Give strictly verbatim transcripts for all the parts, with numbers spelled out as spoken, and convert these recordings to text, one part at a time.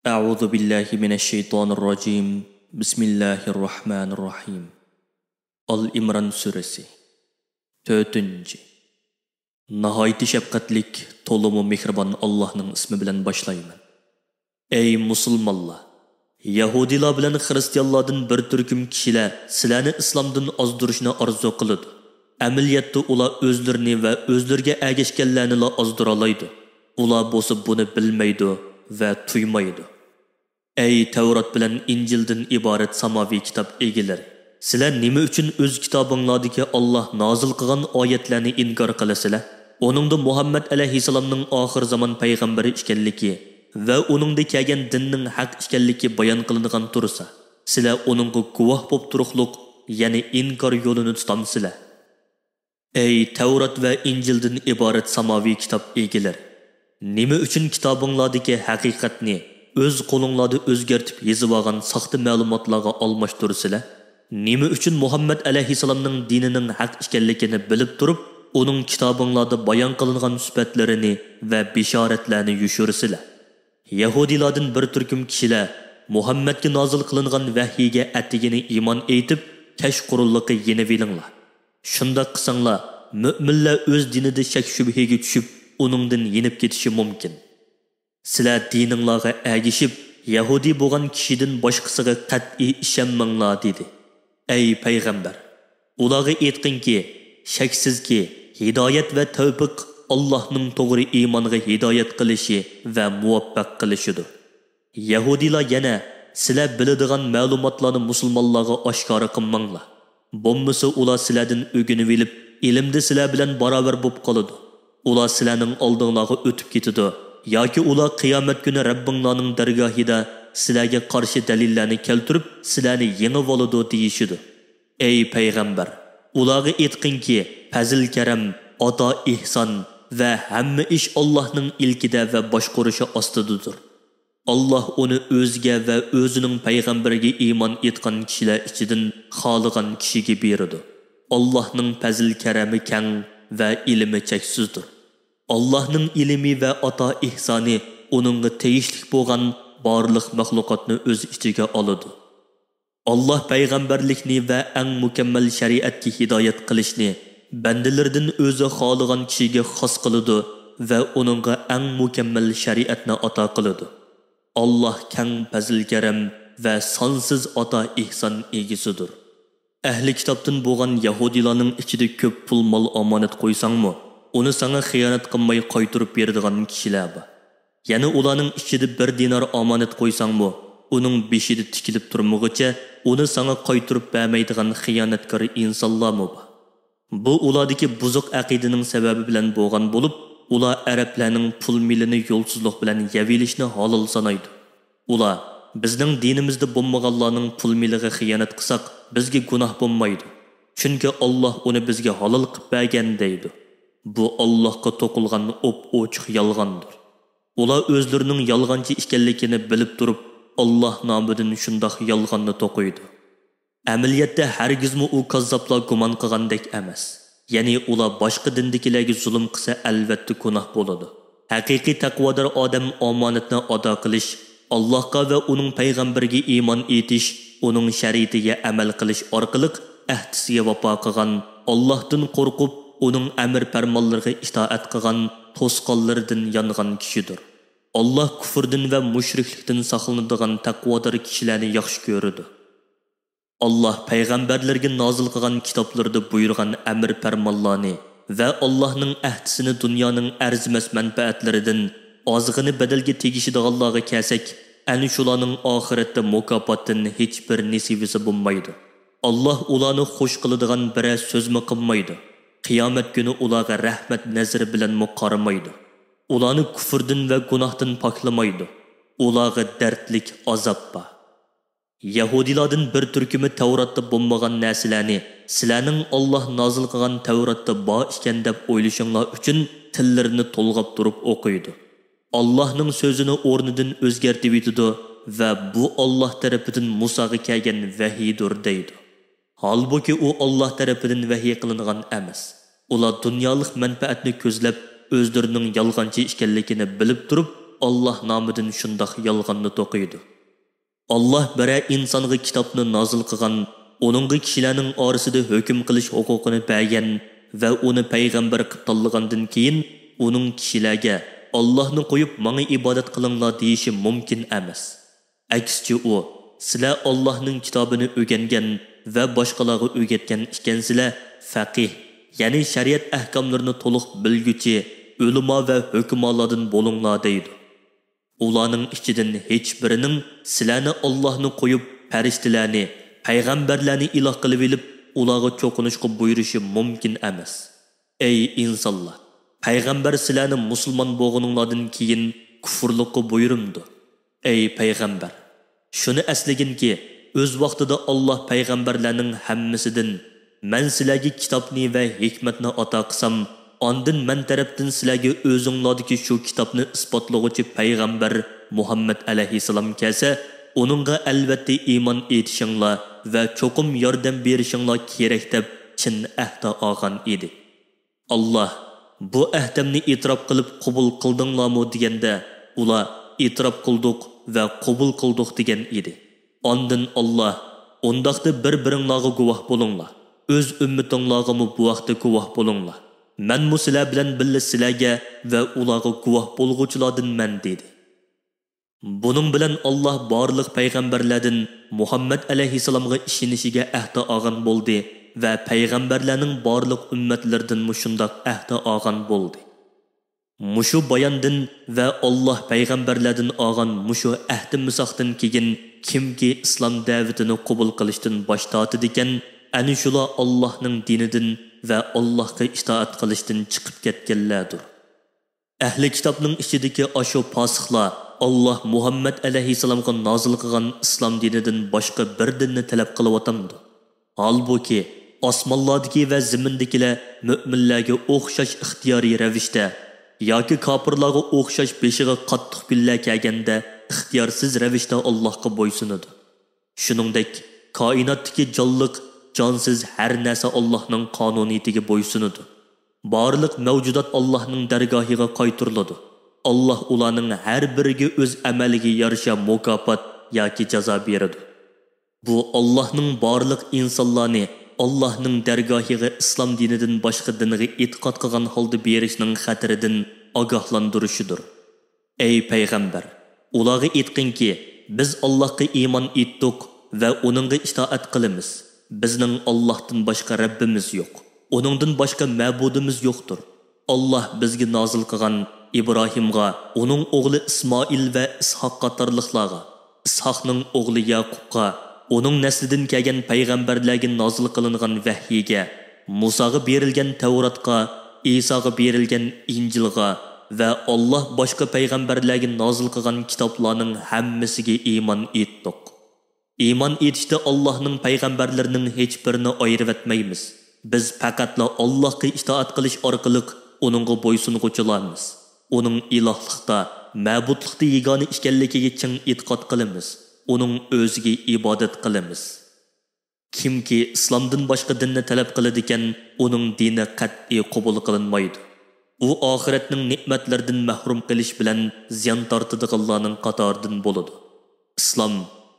أعوذ بالله من الشيطان الرجيم. بسم الله الرحمن الرحيم. ئال ئىمران سۈرىسى. تۆتىنچى. ناھايىتى شەپقەتلىك، تولىمۇ مېھرىبان ئاللاھنىڭ ئىسمى بىلەن باشلايمەن. ئەي مۇسۇلمانلار! يەھۇدىيلار بىلەن خىرىستىيانلاردىن بىر تۈركۈم كىشىلەر سىلەرنى ئىسلامدىن ئازدۇرۇشنى ئارزۇ قىلىدۇ. ئەمەلىيەتتە ئۇلار ئۆزلىرىنى ۋە ئۆزلىرىگە ئەگەشكەنلەرنىلا ئازدۇرالايدۇ. ئۇلار بولسا بۇنى بىلمەيدۇ ۋە تۇيمايدۇ. ئەي تەۋرات بىلەن ئىنجىلدىن ئىبارەت ساماۋىي كىتاب ئىگىلىرى! سىلەر نېمە ئۈچۈن ئۆز كىتابىڭلاردىكى ئاللاھ نازىل قىلغان ئايەتلەرنى ئىنكار قىلىسىلەر؟ ئۇنىڭدا مۇھەممەد ئەلەيھىسسالامنىڭ ئاخىر زامان پەيغەمبىرى ئىكەنلىكى ۋە ئۇنىڭدا كەلگەن دىننىڭ ھەق ئىكەنلىكى بايان قىلىنغان تۇرسا، سىلەر ئۇنىڭغا گۇۋاھ بوپ تۇرۇقلۇق، يەنى ئىنكار يولىنى تۇتامسىلەر؟ ئەي تەۋرات ۋە ئىنجىلدىن ئىبارەت ساماۋىي كىتاب ئىگىلىرى! نېمە ئۈچۈن كىتابىڭلاردىكى ھەقىقەتنى، ئۆز قولۇڭلاردا ئۆزگەرتىپ يېزىۋالغان ساختا مەلۇماتلارغا ئالماشتۇرىسىلەر؟ نېمە ئۈچۈن مۇھەممەد ئەلەيھىسسالامنىڭ دىنىنىڭ ھەق ئىكەنلىكىنى بىلىپ تۇرۇپ، ئۇنىڭ كىتابىڭلاردا بايان قىلىنغان سۈپەتلىرىنى ۋە بېشارەتلەرنى يوشۇرىسىلەر؟ يەھۇدىيلاردىن بىر تۈركۈم كىشىلەر مۇھەممەدكە نازىل قىلىنغان ۋەھىيگە ئەتىگىنى ئىمان ئېيتىپ، كەچقۇرۇنلۇقى يېنىۋېلىڭلار. شۇنداق قىلساڭلار، مۆمىنلەر ئۆز دىنىدا شەك-شۈبھىگە چۈشۈپ، ئۇنىڭدىن يېنىپ كېتىشى مۇمكىن. سىلەر دىنىڭلارغا ئەگىشىپ، يەھۇدىي بولغان كىشىدىن باشقىسىغا قەتئىي ئىشەنمەڭلار، دېدى. ئەي پەيغەمبەر! ئۇلارغا ئېيتقىنكى، شەكسىزكى، ھىدايەت ۋە تەۋپىق ئاللاھنىڭ توغرا ئىمانغا ھىدايەت قىلىشى ۋە مۇۋەپپەق قىلىشىدۇر. يەھۇدىيلار يەنە، سىلەر بىلىدىغان مەلۇماتلارنى مۇسۇلمانلارغا ئاشكارا قىلماڭلار. بولمىسا ئۇلار سىلەردىن ئۆگىنىۋېلىپ، ئىلىمدە سىلەر بىلەن باراۋەر بوپ قالىدۇ. ئۇلار سىلەرنىڭ ئالدىڭلارغا ئۆتۈپ كېتىدۇ ياكى ئۇلار قىيامەت كۈنى رەببىڭلارنىڭ دەرگاھىدا سىلەرگە قارشى دەلىللەرنى كەلتۈرۈپ، سىلەرنى يېڭىۋالىدۇ دېيىشىدۇ. ئەي پەيغەمبەر! ئۇلارغا ئېيتقىنكى، پەزىل-كەرەم، ئاتا-ئېھسان ۋە ھەممە ئىش ئاللاھنىڭ ئىلكىدە ۋە باشقۇرۇشى ئاستىدىدۇر. ئاللاھ ئۇنى ئۆزىگە ۋە ئۆزىنىڭ پەيغەمبىرىگە ئىمان ئېيتقان كىشىلەر ئىچىدىن خالىغان كىشىگە بېرىدۇ. ئاللاھنىڭ پەزىل-كەرىمى كەڭ ۋە ئىلمى چەكسىزدۇر. ئاللاھنىڭ ئىلمى ۋە ئاتا-ئېھسانى ئۇنىڭغا تېگىشلىك بولغان بارلىق مەخلۇقاتنى ئۆز ئىچىگە ئالىدۇ. ئاللاھ پەيغەمبەرلىكنى ۋە ئەڭ مۇكەممەل شەرىئەتكە ھىدايەت قىلىشنى بەندىلىرىدىن ئۆزى خالىغان كىشىگە خاس قىلىدۇ ۋە ئۇنىڭغا ئەڭ مۇكەممەل شەرىئەتنى ئاتا قىلىدۇ. ئاللاھ كەڭ پەزىل-كەرەم ۋە سانسىز ئاتا-ئېھسان ئىگىسىدۇر. ئەھلى كىتابتىن بولغان يەھۇدىيلارنىڭ ئىچىدە كۆپ پۇل-مال ئامانەت قويساڭمۇ، ئۇنى ساڭا خىيانەت قىلماي قايتۇرۇپ بېرىدىغان كىشىلەر بار. يەنە ئۇلارنىڭ ئىچىدە بىر دىنار ئامانەت قويساڭمۇ، ئۇنىڭ بېشىدا تىكىلىپ تۇرمىغۇچە ئۇنى ساڭا قايتۇرۇپ بەرمەيدىغان خىيانەتكار ئىنسانلارمۇ بار. بۇ ئۇلاردىكى بۇزۇق ئەقىدىنىڭ سەۋەبى بىلەن بولغان بولۇپ، ئۇلار ئەرەبلەرنىڭ پۇل-مېلىنى يولسىزلىق بىلەن يەۋېلىشنى ھالال سانايدۇ. ئۇلار، بىزنىڭ دىنىمىزدە بولمىغانلارنىڭ پۇل-مېلىغا خىيانەت قىلساق، بىزگە گۇناھ بولمايدۇ، چۈنكى ئاللاھ ئۇنى بىزگە ھالال قىلىپ بەرگەن، دەيدۇ. بۇ ئاللاھقا توقۇلغان ئوپئوچۇق يالغاندۇر. ئۇلار ئۆزلىرىنىڭ يالغانچى ئىكەنلىكىنى بىلىپ تۇرۇپ، ئاللاھ نامىدىن شۇنداق يالغاننى توقۇيدۇ. ئەمەلىيەتتە ھەرگىزمۇ ئۇ كاززاپلار گۇمان قىلغاندەك ئەمەس. يەنى ئۇلار باشقا دىندىكىلەرگە زۇلۇم قىلسا، ئەلۋەتتە گۇناھ بولىدۇ. ھەقىقىي تەقۋادار ئادەم ئامانەتنى ئادا قىلىش، ئاللاھقا ۋە ئۇنىڭ پەيغەمبىرىگە ئىمان ئېيتىش، ئۇنىڭ شەرىئىتىگە ئەمەل قىلىش ئارقىلىق ئەھدىسىگە ۋاپا قىلغان، ئاللاھتىن قورقۇپ، ئۇنىڭ ئەمىر-پەرمانلىرىغا ئىتائەت قىلغان، توسقانلىرىدىن يانغان كىشىدۇر. ئاللاھ كۇفرىدىن ۋە مۇشرىكلىكتىن ساقلىنىدىغان تەقۋادار كىشىلەرنى ياخشى كۆرىدۇ. ئاللاھ پەيغەمبەرلىرىگە نازىل قىلغان كىتابلىرىدا بۇيرۇغان ئەمر-پەرمانلارنى ۋە ئاللاھنىڭ ئەھدىسىنى دۇنيانىڭ ئەرزىمەس مەنپەئەتلىرىدىن ئازغىنە بەدەلگە تېگىشىدىغانلارغا كەلسەك، ئەنە شۇلارنىڭ ئاخىرەتتە مۇكاپاتتىن ھېچبىر نېسىۋىسى بولمايدۇ. ئاللاھ ئۇلارنى خۇش قىلىدىغان بىرەر سۆزمۇ قىلمايدۇ. قىيامەت كۈنى ئۇلارغا رەھمەت نەزىرى بىلەنمۇ قارىمايدۇ. ئۇلارنى كۇفرىدىن ۋە گۇناھتىن پاكلىمايدۇ. ئۇلارغا دەردلىك ئازاب بار. يەھۇدىيلاردىن بىر تۈركۈمى تەۋراتتا بولمىغان نەرسىلەرنى سىلەرنىڭ ئاللاھ نازىل قىلغان تەۋراتتا بار ئىكەن دەپ ئويلىشىڭلار ئۈچۈن تىللىرىنى تولغاپ تۇرۇپ ئوقۇيدۇ. ئاللاھنىڭ سۆزىنى ئورنىدىن ئۆزگەرتىۋېتىدۇ ۋە بۇ ئاللاھ تەرىپىدىن مۇساغا كەلگەن ۋەھىيدۇر دەيدۇ. ھالبۇكى، ئۇ ئاللاھ تەرىپىدىن ۋەھىي قىلىنغان ئەمەس. ئۇلار دۇنيالىق مەنپەئەتنى كۆزلەپ، ئۆزلىرىنىڭ يالغانچى ئىكەنلىكىنى بىلىپ تۇرۇپ، ئاللاھ نامىدىن شۇنداق يالغاننى توقۇيدۇ. ئاللاھ بىرەر ئىنسانغا كىتابنى نازىل قىلغان، ئۇنىڭغا كىشىلەرنىڭ ئارىسىدا ھۆكۈم قىلىش ھوقۇقىنى بەرگەن ۋە ئۇنى پەيغەمبەر قىلىپ تاللىغاندىن كېيىن، ئۇنىڭ كىشىلەرگە، «ئاللاھنى قويۇپ، ماڭا ئىبادەت قىلىڭلار» دېيىشى مۇمكىن ئەمەس. ئەكسىچە ئۇ، «سىلەر ئاللاھنىڭ كىتابىنى ئۆگەنگەن ۋە باشقىلارغا ئۆگەتكەن ئىكەنسىلەر، فەقىھ، يەنى شەرىئەت ئەھكاملىرىنى تولۇق بىلگۈچى ئۆلىما ۋە ھۆكۈمالاردىن بولۇڭلار» دەيدۇ. ئۇلارنىڭ ئىچىدىن ھېچبىرىنىڭ سىلەرنى ئاللاھنى قويۇپ، پەرىشتىلەرنى، پەيغەمبەرلەرنى ئىلاھ قىلىۋېلىپ، ئۇلارغا چوقۇنۇشقا بۇيرۇشى مۇمكىن ئەمەس. ئەي ئىنسانلار! پەيغەمبەر سىلەرنى مۇسۇلمان بولغىنىڭلاردىن كېيىن كۇفۇرلۇققا بۇيرۇمدۇ؟ ئەي پەيغەمبەر! شۇنى ئەسلىگىنكى، ئۆز ۋاقتىدا ئاللاھ پەيغەمبەرلەرنىڭ ھەممىسىدىن، «مەن سىلەرگە كىتابنى ۋە ھېكمەتنى ئاتا قىلسام، ئاندىن مەن تەرەپتىن سىلەرگە ئۆزۈڭلاردىكى شۇ كىتابنى ئىسپاتلىغۇچى پەيغەمبەر مۇھەممەد ئەلەيھىسسالام كەلسە، ئۇنىڭغا ئەلۋەتتە ئىمان ئېيتىشىڭلار ۋە چوقۇم ياردەم بېرىشىڭلار كېرەك» دەپ چىن ئەھدە ئالغان ئىدى. ئاللاھ، «بۇ ئەھدەمنى ئېتىراپ قىلىپ قوبۇل قىلدىڭلارمۇ؟» دېگەندە، ئۇلار، «ئېتىراپ قىلدۇق ۋە قوبۇل قىلدۇق» دېگەن ئىدى. ئاندىن ئاللاھ، «ئۇنداقتا بىر-بىرىڭلارغا گۇۋاھ بولۇڭلار، ئۆز ئۈممىتىڭلارغىمۇ بۇ ھەقتە گۇۋاھ بولۇڭلار. مەنمۇ سىلەر بىلەن بىللە سىلەرگە ۋە ئۇلارغا گۇۋاھ بولغۇچىلاردىنمەن» دېدى. بۇنىڭ بىلەن ئاللاھ بارلىق پەيغەمبەرلەردىن مۇھەممەد ئەلەيھىسسالامغا ئىشىنىشىگە ئەھدە ئالغان بولدى ۋە پەيغەمبەرلەرنىڭ بارلىق ئۈممەتلىرىدىنمۇ شۇنداق ئەھدە ئالغان بولدى. مۇشۇ باياندىن ۋە ئاللاھ پەيغەمبەرلەردىن ئالغان مۇشۇ ئەھدى مىساقتىن كېيىن، كىمكى ئىسلام دەۋىتىنى قوبۇل قىلىشتىن باش تارتىدىكەن، ئەنە شۇلار ئاللاھنىڭ دىنىدىن ۋە ئاللاھقا ئىتائەت قىلىشتىن چىقىپ كەتكەنلەردۇر. ئەھلى كىتابنىڭ ئىچىدىكى ئاشۇ پاسىقلار ئاللاھ مۇھەممەد ئەلەيھىسسالامغا نازىل قىلغان ئىسلام دىنىدىن باشقا بىر دىننى تەلەپ قىلىۋاتامدۇ؟ ھالبۇكى، ئاسمانلاردىكى ۋە زېمىندىكىلەر مۆمىنلەرگە ئوخشاش ئىختىيارىي رەۋىشتە ياكى كاپىرلارغا ئوخشاش بېشىغا قاتتىق كۈنلەر كەلگەندە ئىختىيارسىز رەۋىشتە ئاللاھقا بويسۇنىدۇ. شۇنىڭدەك، كائىناتتىكى جانلىق، جانسىز ھەر نەرسە ئاللاھنىڭ قانۇنىيىتىگە بويسۇنىدۇ. بارلىق مەۋجۇدات ئاللاھنىڭ دەرگاھىغا قايتۇرۇلىدۇ. ئاللاھ ئۇلارنىڭ ھەر بىرىگە ئۆز ئەمەلىگە يارىشا مۇكاپات ياكى جازا بېرىدۇ. بۇ ئاللاھنىڭ بارلىق ئىنسانلارنى ئاللاھنىڭ دەرگاھىغا ئىسلام دىنىدىن باشقا دىنغا ئېتىقاد قىلغان ھالدا بېرىشنىڭ خەتىرىدىن ئاگاھلاندۇرۇشىدۇر. ئەي پەيغەمبەر، ئۇلارغا ئېيتقىنكى، بىز ئاللاھقا ئىمان ئېيتتۇق ۋە ئۇنىڭغا ئىتائەت قىلىمىز. بىزنىڭ ئاللاھتىن باشقا رەببىمىز يوق، ئۇنىڭدىن باشقا مەبۇدىمىز يوقتۇر. ئاللاھ بىزگە نازىل قىلغان ئىبراھىمغا، ئۇنىڭ ئوغلى ئىسمائىل ۋە ئىسھاق قاتارلىقلارغا، ئىسھاقنىڭ ئوغلى يەقۇبقا، ئۇنىڭ نەسلىدىن كەلگەن پەيغەمبەرلەرگە نازىل قىلىنغان ۋەھيىگە، مۇساغا بېرىلگەن تەۋراتقا، ئىساغا بېرىلگەن ئىنجىلغا ۋە ئاللاھ باشقا پەيغەمبەرلەرگە نازىل قىلغان كىتابلارنىڭ ھەممىسىگە ئىمان ئېيتتۇق. ئىمان ئېيتىشتا ئاللاھنىڭ پەيغەمبەرلىرىنىڭ ھېچبىرىنى ئايرىۋەتمەيمىز. بىز پەقەتلا ئاللاھقا ئىتائەت قىلىش ئارقىلىق ئۇنىڭغا بويسۇنغۇچىلارمىز. ئۇنىڭ ئىلاھلىقتا، مەبۇدلۇقتا يېگانە ئىكەنلىكىگە چىڭ ئېتىقاد قىلىمىز. ئۇنىڭ ئۆزىگە ئىبادەت قىلىمىز. كىمكى ئىسلامدىن باشقا دىننى تەلەپ قىلىدىكەن، ئۇنىڭ دىنى قەتئىي قوبۇل قىلىنمايدۇ. ئۇ ئاخىرەتنىڭ نېمەتلىرىدىن مەھرۇم قېلىش بىلەن زىيان تارتىدىغانلارنىڭ قاتارىدىن بولىدۇ. ئىسلام،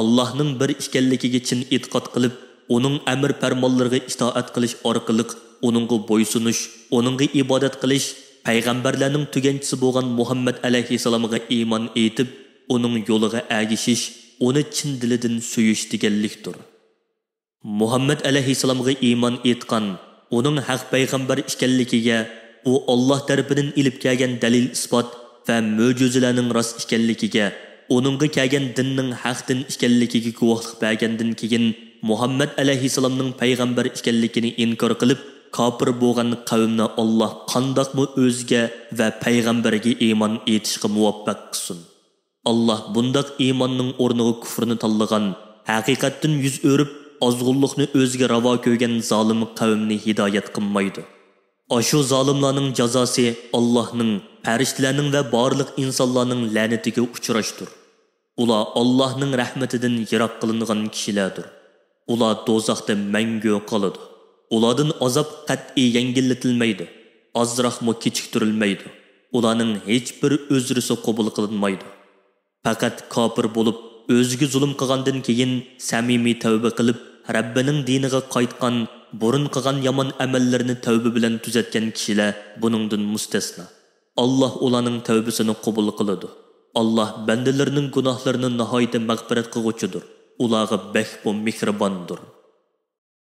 ئاللاھنىڭ بىر ئىكەنلىكىگە چىن ئېتىقاد قىلىپ، ئۇنىڭ ئەمىر پەرمانلىرىغا ئىتائەت قىلىش ئارقىلىق ئۇنىڭغا بويسۇنۇش، ئۇنىڭغا ئىبادەت قىلىش، پەيغەمبەرلەرنىڭ تۈگەنچىسى بولغان مۇھەممەد ئەلەيھىسسالامغا ئىمان ئېيتىپ، ئۇنىڭ يولىغا ئەگىشىش، ئۇنى چىن دىلىدىن سۆيۈش دېگەنلىكتۇر. مۇھەممەد ئەلەيھىسسالامغا ئىمان ئېيتقان، ئۇنىڭ ھەق پەيغەمبەر ئىكەنلىكىگە، ئۇ ئاللاھ تەرىپىدىن ئېلىپ كەلگەن دەلىل-ئىسپات ۋە مۆجىزىلەرنىڭ راست ئىكەنلىكىگە، ئۇنىڭغا كەلگەن دىننىڭ ھەقتىن ئىكەنلىكىگە گۇۋاھلىق بەرگەندىن كېيىن، مۇھەممەد ئەلەيھىسسالامنىڭ پەيغەمبەر ئىكەنلىكىنى ئىنكار قىلىپ، كاپىر بولغان قەۋمنى ئاللاھ قانداقمۇ ئۆزىگە ۋە پەيغەمبەرگە ئىمان ئېيتىشقا مۇۋەپپەق قىلسۇن. ئاللاھ بۇنداق ئىماننىڭ ئورنىغا كۇفرنى تاللىغان، ھەقىقەتتىن يۈز ئۆرۈپ، ئازغۇنلۇقنى ئۆزىگە راۋا كۆرگەن زالىم قەۋمنى ھىدايەت قىلمايدۇ. ئاشۇ زالىملارنىڭ جازاسى ئاللاھنىڭ، پەرىشتىلەرنىڭ ۋە بارلىق ئىنسانلارنىڭ لەنىتىگە ئۇچراشتۇر. ئۇلار ئاللاھنىڭ رەھمىتىدىن يىراق قىلىنغان كىشىلەردۇر. ئۇلار دوزاختا مەڭگۈ قالىدۇ. ئۇلاردىن ئازاب قەتئىي يەڭگىللىتىلمەيدۇ، ئازراقمۇ كېچىكتۈرۈلمەيدۇ. ئۇلارنىڭ ھېچبىر ئۆزرىسى قوبۇل قىلىنمايدۇ. پەقەت كاپىر بولۇپ، ئۆزىگە زۇلۇم قىلغاندىن كېيىن سەمىمىي تەۋبە قىلىپ، رەببىنىڭ دىنىغا قايتقان، بۇرۇن قىلغان يامان ئەمەللىرىنى تەۋبە بىلەن تۈزەتكەن كىشىلەر بۇنىڭدىن مۇستەسنا. ئاللاھ ئۇلارنىڭ تەۋبىسىنى قوبۇل قىلىدۇ. ئاللاھ بەندىلىرىنىڭ گۇناھلىرىنى ناھايىتى مەغپىرەت قىلغۇچىدۇر، ئۇلارغا بەكمۇ مېھرىباندۇر.